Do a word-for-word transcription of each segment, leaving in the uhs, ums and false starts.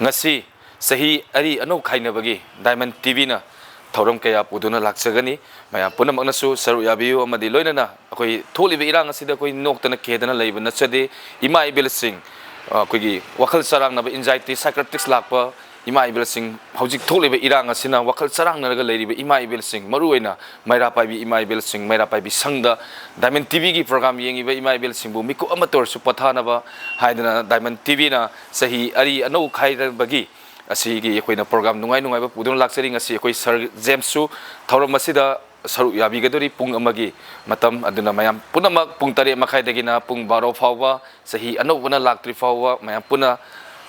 ꯉꯁꯤ ꯆꯍꯤ ꯑꯔꯤ ꯑꯅꯧ ꯈꯥꯏꯅꯕꯒꯤ Diamond ꯇꯤꯚꯤꯅ ꯊꯧꯔꯝ ꯀꯌꯥ ꯄꯨꯗꯨꯅ ꯂꯥꯛꯆꯒꯅꯤ꯫ ꯃꯌꯥꯝ ꯄꯨꯝꯅꯃꯛꯅꯁꯨ ꯁꯔꯨꯛ ꯌꯥꯕꯤꯌꯨ ꯑꯃꯗꯤ ꯂꯣꯏꯅꯅ ꯑꯩꯈꯣꯏ ꯊꯣꯛꯂꯤꯕ ꯏꯔꯥꯡ ꯑꯁꯤꯗ ꯑꯩꯈꯣꯏ ꯅꯣꯛꯇꯅ ꯈꯦꯗꯅ ꯂꯩꯕ ꯅꯠꯆꯗꯦ꯫ ꯏꯃꯥ ꯏꯕꯦꯜꯁꯤꯡ, ꯑꯩꯈꯣꯏꯒꯤ ꯋꯥꯈꯜ ꯆꯔꯥꯡꯅꯕ, anxiety, psychotics ꯂꯥꯛꯄ ꯏꯃꯥ ꯏꯕꯦꯜꯁꯤꯡ, ꯍꯧꯖꯤꯛ ꯊꯣꯛꯂꯤꯕ ꯏꯔꯥꯡ ꯑꯁꯤꯅ ꯋꯥꯈꯜ ꯆꯔꯥꯡꯅꯔꯒ ꯂꯩꯔꯤꯕ ꯏꯃꯥ ꯏꯕꯦꯜꯁꯤꯡ, ꯃꯔꯨꯑꯣꯏꯅ ꯃꯩꯔꯥ ꯄꯥꯏꯕꯤ ꯏꯃꯥ ꯏꯕꯦꯜꯁꯤꯡ, ꯃꯩꯔꯥ ꯄꯥꯏꯕꯤ ꯁꯪꯗ Diamond ꯇꯤꯚꯤꯒꯤ program ꯌꯦꯡꯉꯤꯕ ꯏꯃꯥ ꯏꯕꯦꯜꯁꯤꯡꯕꯨ ꯃꯤꯀꯨꯞ ꯑꯃꯠꯇ ꯑꯣꯏꯔꯁꯨ ꯄꯣꯊꯥꯅꯕ ꯍꯥꯏꯗꯅ Diamond ꯇꯤꯚꯤꯅ ꯆꯍꯤ ꯑꯔꯤ ꯑꯅꯧ ꯈꯥꯏꯔꯕꯒꯤ ꯑꯁꯤꯒꯤ ꯑꯩꯈꯣꯏꯅ program ꯅꯨꯡꯉꯥꯏ ꯅꯨꯡꯉꯥꯏꯕ ꯄꯨꯗꯨꯅ ꯂꯥꯛꯆꯔꯤ꯫ ꯉꯁꯤ ꯑꯩꯈꯣꯏ ꯁꯥꯔ ꯖꯦꯝꯁꯁꯨ ꯊꯧꯔꯝ ꯑꯁꯤꯗ ꯁꯔꯨꯛ ꯌꯥꯕꯤꯒꯗꯧꯔꯤ ꯄꯨꯡ ꯑꯃꯒꯤ ꯃꯇꯝ꯫ ꯑꯗꯨꯅ ꯃꯌꯥꯝ ꯄꯨꯝꯅꯃꯛ ꯄꯨꯡ ꯇꯔꯦꯠ ꯃꯈꯥꯏꯗꯒꯤꯅ ꯄꯨꯡ ꯕꯥꯔꯣ ꯐꯥꯎꯕ, ꯆꯍꯤ ꯑꯅꯧꯕꯅ ꯂꯥꯛꯇ꯭ꯔꯤ ꯐꯥꯎꯕ, ꯃꯌꯥꯝ ꯄꯨꯟꯅ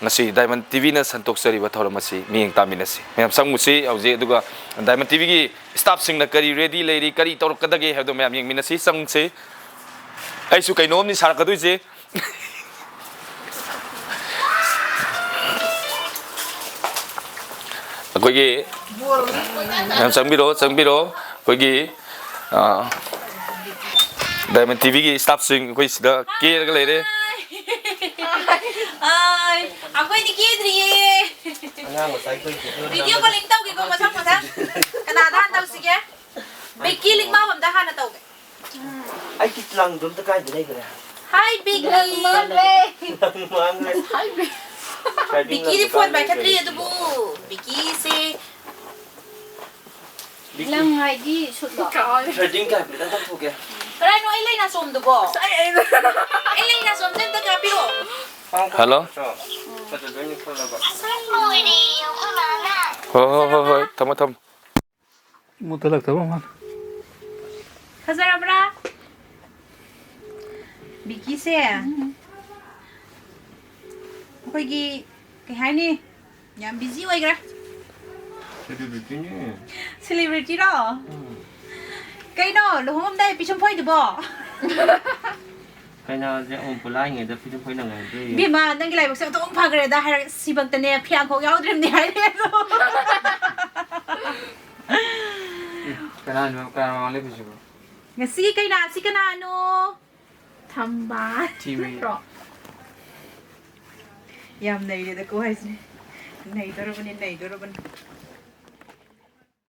ꯉꯁꯤ Diamond ꯇꯤꯚꯤꯅ ꯁꯟꯗꯣꯛꯆꯔꯤꯕ ꯊꯧꯔꯝ ꯑꯁꯤ ꯃꯤꯠꯌꯦꯡ ꯇꯥꯃꯤꯟꯅꯁꯤ꯫ ꯃꯌꯥꯝ ꯆꯪꯉꯨꯁꯤ ꯍꯧꯖꯤꯛ, ꯑꯗꯨꯒ Diamond ꯇꯤꯚꯤꯒꯤ staffꯁꯤꯡꯅ ꯀꯔꯤ ready ꯂꯩꯔꯤ, ꯀꯔꯤ ꯇꯧꯔꯛꯀꯗꯒꯦ ꯍꯥꯏꯕꯗꯣ ꯃꯌꯥꯝ ꯌꯦꯡꯃꯤꯟꯅꯁꯤ꯫ ꯆꯪꯁꯤ꯫ ꯑꯩꯁꯨ ꯀꯩꯅꯣꯝꯅꯤ ꯁꯥꯔꯛꯀꯗꯣꯏꯁꯦ꯫ ꯑꯩꯈꯣꯏꯒꯤ, ꯃꯌꯥꯝ ꯆꯪꯕꯤꯔꯣ, ꯆꯪꯕꯤꯔꯣ꯫ ꯑꯩꯈꯣꯏꯒꯤ, ꯑ, Diamond ꯇꯤꯚꯤꯒꯤ staffꯁꯤꯡ ꯑꯩꯈꯣꯏ ꯁꯤꯗ ꯀꯦꯔꯒ ꯂꯩꯔꯦ꯫ ꯑꯥꯏ, ꯑꯩꯈꯣꯏꯗꯤ ꯀꯦꯗ꯭ꯔꯤꯌꯦ꯫ ꯑꯉꯥꯡ ꯃꯆꯥꯒꯤ ꯑꯩꯈꯣꯏ video calling ꯇꯧꯒꯦꯀꯣ, ꯃꯊꯪ ꯃꯊꯪ꯫ ꯀꯅꯥꯗ ꯍꯥꯟꯅ ꯇꯧꯁꯤꯒꯦ? ꯕꯤꯀꯤ ꯂꯤꯛꯃꯥꯕꯝꯗ ꯍꯥꯟꯅ ꯇꯧꯒꯦ꯫ ꯑꯩꯒꯤ ꯂꯪꯗꯣ ꯑꯝꯇ ꯀꯥꯏꯗ ꯂꯩꯈ꯭ꯔꯦ? ꯍꯥꯏ, ꯕꯤꯀꯤ꯫ ꯂꯪ ꯃꯥꯡꯈ꯭ꯔꯦ꯫ ꯂꯪ ꯃꯥꯡꯈ꯭ꯔꯦ꯫ ꯍꯥꯏ, ꯕꯤ-, ꯕꯤꯀꯤꯗꯤ phone ꯄꯥꯏꯈꯠꯇ꯭ꯔꯤ, ꯑꯗꯨꯕꯨ ꯕꯤꯀꯤꯁꯦ ꯕꯤꯀꯤ꯫ ꯂꯪ ꯍꯥꯏꯗꯤ ꯁꯨꯠꯂꯣ? Threading ꯀꯥꯏ ꯍꯥꯏꯐꯦꯠꯇꯪ ꯇꯧꯊꯣꯛꯀꯦ꯫ ꯀꯗꯥꯏꯅꯣ ꯑꯩ ꯂꯩ ꯅꯥꯆꯣꯝꯗꯨꯕꯣ? ꯑꯩ ꯂꯩ ꯅꯥꯆꯣꯝꯁꯦ ꯑꯝꯇ ꯀꯥꯞꯄꯤꯔꯛꯑꯣ꯫ Hello꯫ ꯐꯖꯗꯣꯏꯅꯤ ꯈꯜꯂꯒ꯫ ꯍꯣꯏ, ꯍꯣꯏ, ꯍꯣꯏ, ꯍꯣꯏ꯫ ꯊꯝꯃꯣ, ꯊꯝꯃꯣ꯫ ꯃꯨꯊꯠꯂꯛꯇꯕ ꯃꯥꯜꯂꯦ꯫ ꯐꯖꯔꯕ꯭ꯔꯥ? ꯕꯤꯀꯤꯁꯦ ꯑꯩꯈꯣꯏꯒꯤ, ꯀꯩ ꯍꯥꯏꯅꯤ, ꯌꯥꯝ busy ꯑꯣꯏꯈ꯭ꯔꯦ꯫ Celebrityꯅꯦ꯫ Celebrityꯔꯣ? ꯎꯝ꯫ ꯀꯩꯅꯣ, ꯂꯨꯍꯣꯡꯉꯝꯗꯥꯏ ꯄꯤꯁꯨꯝ ꯐꯣꯏꯗꯨꯕꯣ? ꯀꯩꯅꯥꯁꯦ ꯑꯃꯨꯛ ꯄꯨꯂꯥꯏꯉꯩꯗ ꯄꯤꯁꯨꯝ ꯐꯣꯏꯅꯉꯥꯏꯗꯤ꯫ ꯏꯕꯦꯝꯃ, ꯅꯪꯒꯤ ꯂꯥꯏꯕꯛꯁꯦ ꯑꯣꯟꯊꯣꯛꯅ ꯐꯈ꯭ꯔꯦꯗ, ꯍꯥꯏꯔꯒ ꯁꯤꯕꯛꯇꯅꯦ ꯐꯤꯌꯥꯡꯈꯣꯛ ꯌꯥꯎꯗ꯭ꯔꯤꯕꯅꯦ ꯍꯥꯏꯔꯦ ꯑꯗꯣ꯫ ꯀꯅꯥꯅꯣ, ꯀꯅꯥ ꯃꯃꯥꯡ ꯂꯦꯞꯄꯤꯁꯤꯕꯣ? ꯉꯁꯤꯒꯤ ꯀꯩꯅꯥꯁꯤ ꯀꯅꯥꯅꯣ? ꯊꯝꯕꯥꯜ꯫ ꯊꯤꯃꯤ꯫ ꯅꯠꯇ꯭ꯔꯣ? ꯌꯥꯝ ꯅꯩꯔꯦꯗꯀꯣ ꯍꯥꯏꯁꯤꯅꯦ꯫ ꯅꯩꯗꯣꯔꯕꯅꯤ, ꯅꯩꯗꯣꯔꯕꯅꯤ꯫